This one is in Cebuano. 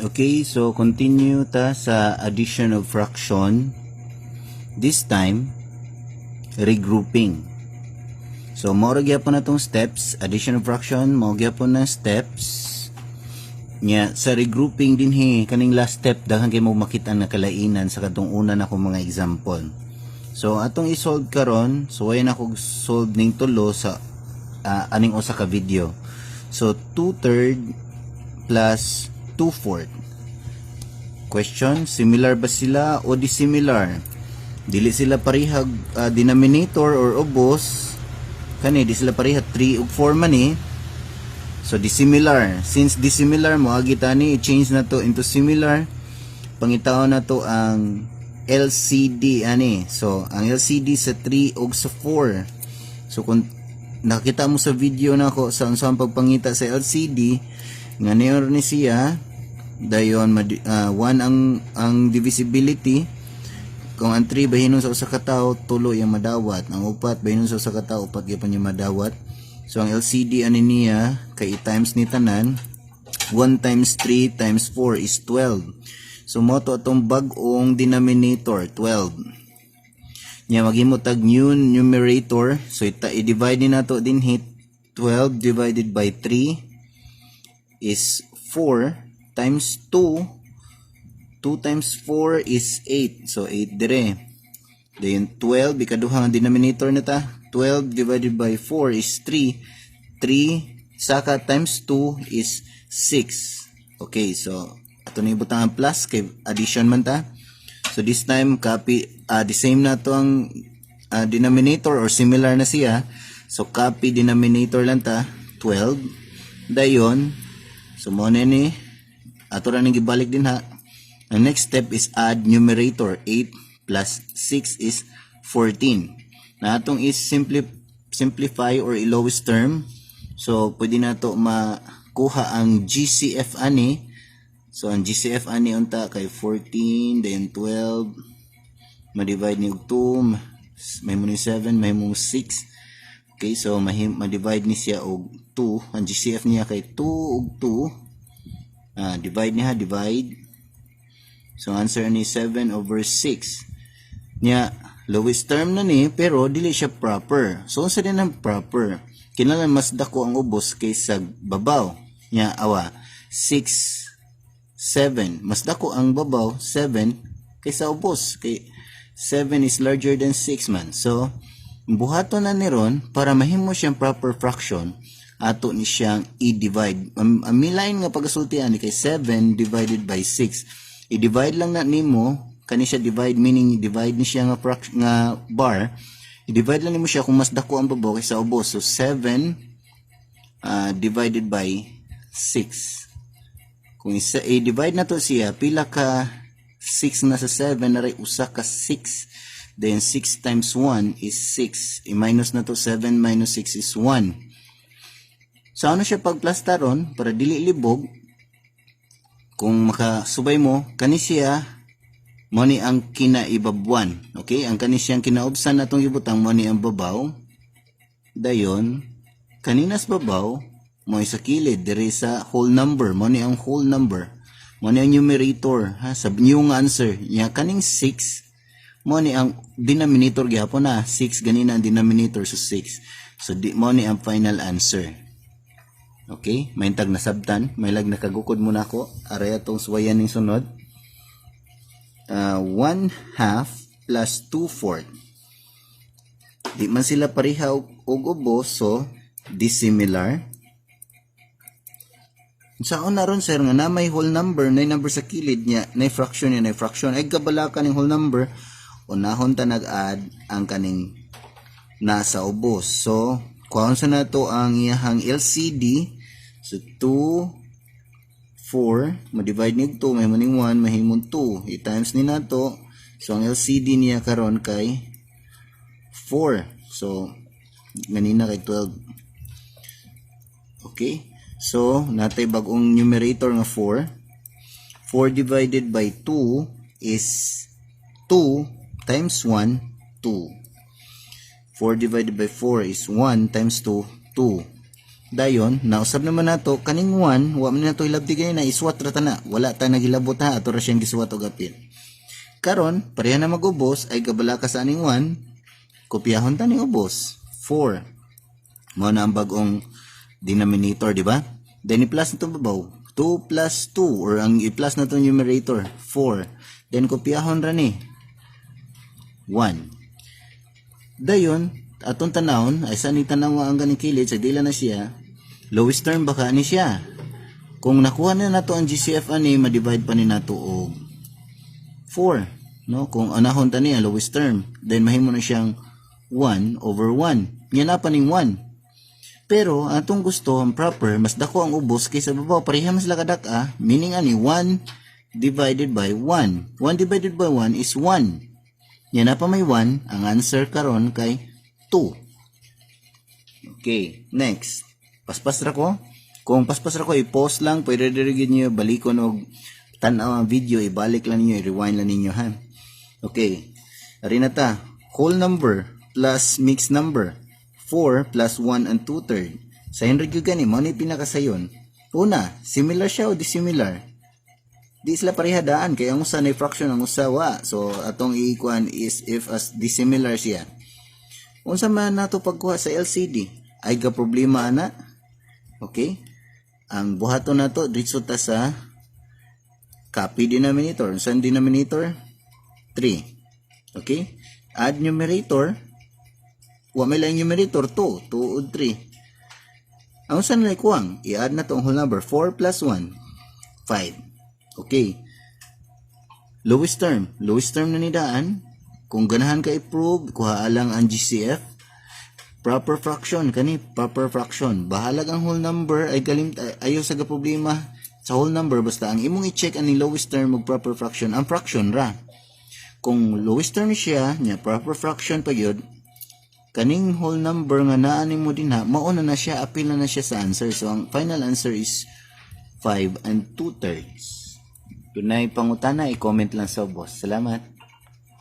Okay, so continue ta sa addition of fraction. This time, regrouping. So, mao ra gyapon na tong steps, addition of fraction, mao gyapon na steps. Nya sa regrouping dinhi, kaning last step, daghan kay mo makita na kalainan sa katong una na akong mga example. So atong i-solve karon, so way na ko solve ning tulo sa aning usa ka video. So 2/3 plus 2/4. Question, similar ba sila o dissimilar? Dili sila parehag denominator or ubos. Kani di sila pareha, 3 ug 4 man eh. So dissimilar. Since dissimilar mo agi tani i-change na to into similar. Pangitaon na to ang LCD ani. So ang LCD sa 3 ug sa 4. So kung nakita mo sa video nako sa unsang pagpangita sa LCD nga niyor ni siya, dayon 1 ang divisibility. Kung ang 3 bahinon sa usa ka tawo, tulo yang madawat. Ang upat bahinon sa usa ka tawo, upat gyapon yung madawat. So ang LCD ani niya kay i-times ni tanan, 1 times 3 times 4 is 12. So mo to atong bag-ong denominator, 12. Nya maghimo tag new numerator. So i-divide ni nato dinhi, 12 divided by 3 is 4 times 2. 2 times 4 is 8. So 8 dire. Then 12, ikaduha nga denominator na ta. 12 divided by 4 is 3. 3 saka times 2 is 6. Okay, so ato na ibutang ang plus kay addition man ta. So this time copy, the same na to ang denominator or similar na siya. So copy denominator lang ta, 12. Dayon, so mo na ni ato ra ning gibalik din ha. Ang next step is add numerator. 8 plus 6 is 14. Na atong is simplify or i-lowest term. So pwede na to makuha ang GCF ani. So ang GCF ani unta kay 14 then 12, ma-divide ni og 2, mahimo ni 7, mahimo 6. Okay, so ma-divide ni siya og 2. Ang GCF niya kay 2 ug 2. Divide niya, divide. So answer ni 7 over 6. Nya lowest term na ni, pero dili siya proper. So unsa din ang proper? Kinahanglan mas dako ang ubos kaysa babaw. Nya awa 6 7, mas dako ang babaw 7 kaysa ubos kay 7 is larger than 6 man. So buhaton na ni ron para mahimo siyang proper fraction, ato ni siyang i-divide. Ang milain nga pagasulti ani kay 7 divided by 6. I-divide lang na nimo kani siya, divide meaning divide ni siya nga nga bar. I-divide lang nimo siya kung mas dako ang babaw kaysa ubos. So 7 divided by 6. Kung isa i-divide na to siya, pila ka 6 na sa 7? Na usa ka 6. Then 6 times 1 is 6. I-minus na to, 7 minus 6 is 1. So ano siya pagplasta ron para dili libog? Kung makasubay mo, kani siya mo ni ang kinaibabwan. Okay, ang kani siyang kinaubsan natong ibutang mo ni ang babaw. Dayon kaninas babaw mo sa kilid diri sa whole number, mo ni ang whole number. Mo ni ang numerator ha sa new nga answer. Nya kaning 6 mo ni ang denominator gihapon na 6 ganina ang denominator, so 6. So di mo ni ang final answer. Okay, may tag nasabtan, may lag nakagukod mo na ako. Aray atong suwayan ning sunod. 1/2 plus 2/4. Di man sila pareha og ubos, so dissimilar. Saon na ron, sir, nga na may whole number, na number sa kilid niya, na fraction niya, na fraction. Ay kabala ka ning whole number, unahon ta nag-add ang kaning nasa ubos. So, kuhaon sa nato ang iyahang LCD. So, 2, 4, ma-divide ni 2, mahimo ning 1, mahimong 2. I-times ni nato. So, ang LCD niya karon kay 4. So, ganina kay 12. Okay? So, natay bagong numerator nga 4. 4 divided by 2 is 2 times 1, 2. 4 divided by 4 is 1 times 2, 2. Dayon, nausab naman nato kaning 1, wa man nato hilabti ganina, iswat ra ta na. Wala ta naghilabot ha, ato ra siyang gisuwat og apil. Karon, pareha na mag-ubos, ay kabalaka sa aning 1, kopyahon ta ning ubos. 4. Mao na ang bag-ong denominator, di ba? Then i-plus na itong babaw. 2 plus 2 or ang i-plus na itong numerator, 4. Then kopyahon ra ni 1. Dayon, atong tanawon, ay sa ni tanawa ang ganing kilid, sa dila na siya, lowest term ba ka ni siya? Kung nakuha na nato ang GCF ani, ma-divide pa ni nato og 4. No? Kung anahon ta niya, lowest term, then mahimo na siyang 1 over 1. Yan na pa ning 1. Pero, atong gusto, ang proper, mas dako ang ubos kaysa babaw. Pareha mas sila kadak-a, meaning ani, 1 divided by 1. 1 divided by 1 is 1. Yan na pa may 1, ang answer karon kay 2. Okay, next. Paspas ra ko. Kung paspas ra ko, i-pause lang, pwede diri gyud niyo balikon og tan-aw ang video, ibalik lang ninyo, i-rewind lang ninyo ha. Okay. Ari na ta. Whole number plus mixed number. 4 plus 1 and 2/3. Sa Henry gyud gani, mao ni pinakasayon. Una, similar siya o dissimilar? Di sila pareha daan kay ang usa na fraction, ang usa wa. So atong iikuan is if as dissimilar siya. Unsa man nato pagkuha sa LCD? Ay ga problema ana. Okay? Ang buhaton nato, diretso ta sa copy denominator. Unsa ang denominator? 3. Okay? Add numerator. Wa may laing numerator, 2, 2 ug 3. Ang usa na kuwang, i-add na to ang whole number, 4 plus 1, 5. Okay. Lowest term. Lowest term na ni daan. Kung ganahan ka i-prove, kuha lang ang GCF. Proper fraction kani, proper fraction. Bahalag ang whole number ay galim ayo sa ga problema sa whole number, basta ang imong i-check aning lowest term og proper fraction, ang fraction ra. Kung lowest term siya, nya proper fraction pa gyud, kaning whole number nga naa nimo dinha, mao na na siya, apil na na siya sa answer. So ang final answer is 5 and 2/3. Dunay pangutana, i-comment lang sa boss. Salamat.